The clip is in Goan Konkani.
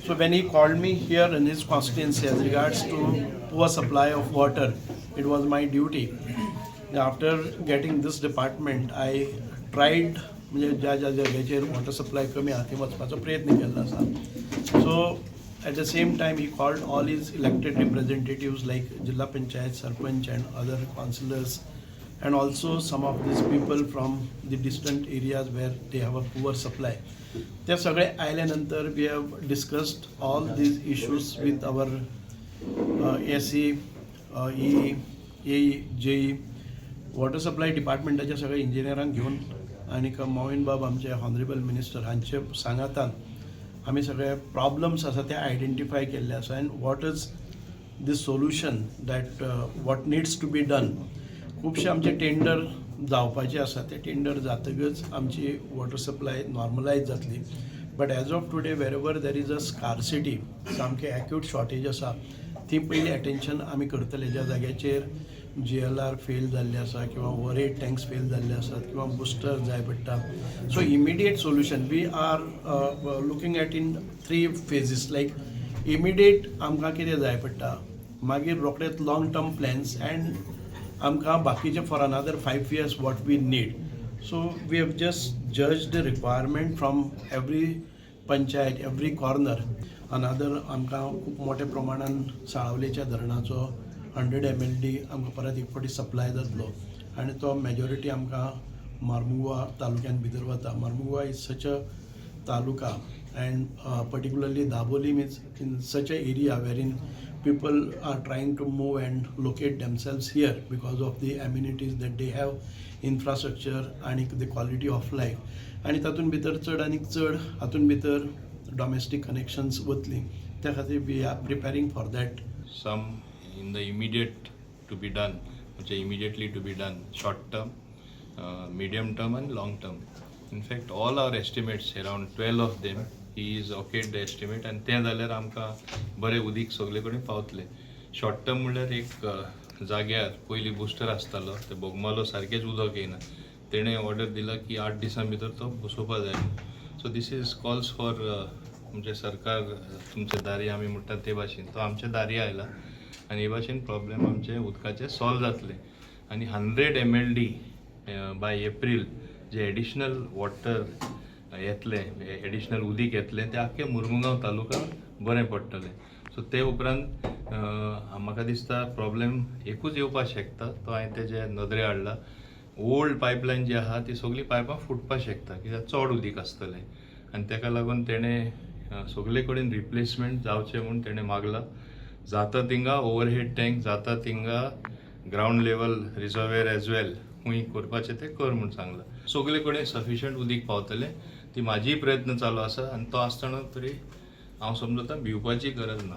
So when he called me here in his constituency as regards to poor supply of water, it was my duty. After getting this department, I tried, म्हणजे ज्या ज्या जाग्याचेर वॉटर सप्लाय कमी आहा थंय वचपाचो प्रयत्न केल्लो आसा. So at the same time, he called all his elected representatives like Jilla Panchayat, Sarpanch and other councillors, and also some of these people from the distant areas where they have a poor supply. ते सगळे आयल्या नंतर we have discussed all these issues with our SE, E, A, JE, water supply डिपार्टमेंटाच्या सगळ्या इंजिनियरांक घेवन आनीक मोविन बाब, आमचे हॉनरेबल मिनिस्टर, हांचे सांगातान आमी सगळे प्रॉब्लम्स आसा ते आयडेंटिफाय केल्ले आसा and what is the solution that what needs to be done. खुबशे आमचे टेंडर जावपाचे आसा. ते टेंडर जातकच आमची वॉटर सप्लाय नॉर्मलायज जातली, but as of today, wherever there is a scarcity, सामकें एक्यूट शॉर्टेज आसा, ती पयली अटेन्शन आमी करतले. ज्या जाग्याचेर जीएलआर फेल जाल्ले आसा किंवा ओवरहेड टँक्स फेल जाल्ले आसात किंवा बुस्टर जाय पडटा, so immediate solution we are looking at in three phases, like immediate आमकां कितें जाय पडटा, मागीर रोखडेच लाँग टर्म प्लॅन्स अँड आमकां बाकीचे for another 5 years what we need. So we have just judge the requirement from every panchayat, every corner. Another, आमकां खूब मोठ्या प्रमाणान साळावलेच्या धरणाचो 100 एमएलडी आमकां परत एक फावटी सप्लाय जातलो आनी तो मेजॉरिटी आमकां मार्मुगोवा तालुक्यान भितर वता. Mormugao is such a taluka and particularly Dabolim is in such a area wherein people are trying to move and locate themselves here because of the amenities that they have, infrastructure आणि the quality of life. आनी तातूंत भितर चड आनीक चड हातूंत भितर डॉमेस्टीक कनेक्शन्स वतलीं. त्या खातीर we are preparing for that. Some in the immediate to be done, म्हणजे immediately to be done, short term, medium term and long term. In fact, all our estimates, around 12 of them, he is okayed the estimate आनी तें जाल्यार आमकां बरें उदीक सगळे कडेन पावतलें. शॉर्ट टर्म म्हणल्यार एक जाग्यार पयलीं बुस्टर आसतालो, ते बोगमालो सारकेंच उदक येयना. तेणें ऑर्डर दिला की 8 दिसां भितर तो बसोवपा जाय. So this is calls for म्हणजे सरकार तुमचे दारी आमी म्हणटात ते भाशेन तो आमच्या दारी आयला आनी हे भाशेन प्रॉब्लेम आमचे उदकाचे सॉल्व जातले. आनी 100 MLD by April J additional water येतलें, एडिशनल उदीक येतलें, तें आख्खें मुरमुगांव तालुका बरें पडटलें. सो ते उपरांत म्हाका दिसता प्रॉब्लेम एकूच येवपाक शकता, तो हांवें तेजे नदरे हाडला. ओल्ड पायपलायन जी आहा ती सगळीं पायपां फुटपाक शकता, कित्याक चड उदीक आसतलें आनी तेका लागून तेणें सगळे कडेन रिप्लेसमेंट जावचें म्हूण तेणें मागलां. जाता थिंगा ओवरहेड टँक, जाता थिंगा ground level reservoir as well, खूंय करपाचें तें कर म्हूण सांगलां. सगळे कडेन सफिशंट उदीक पावतलें, ती म्हाजीय प्रयत्न चालू आसा आनी तो आसतना तरी हांव समजता भिवपाची गरज ना.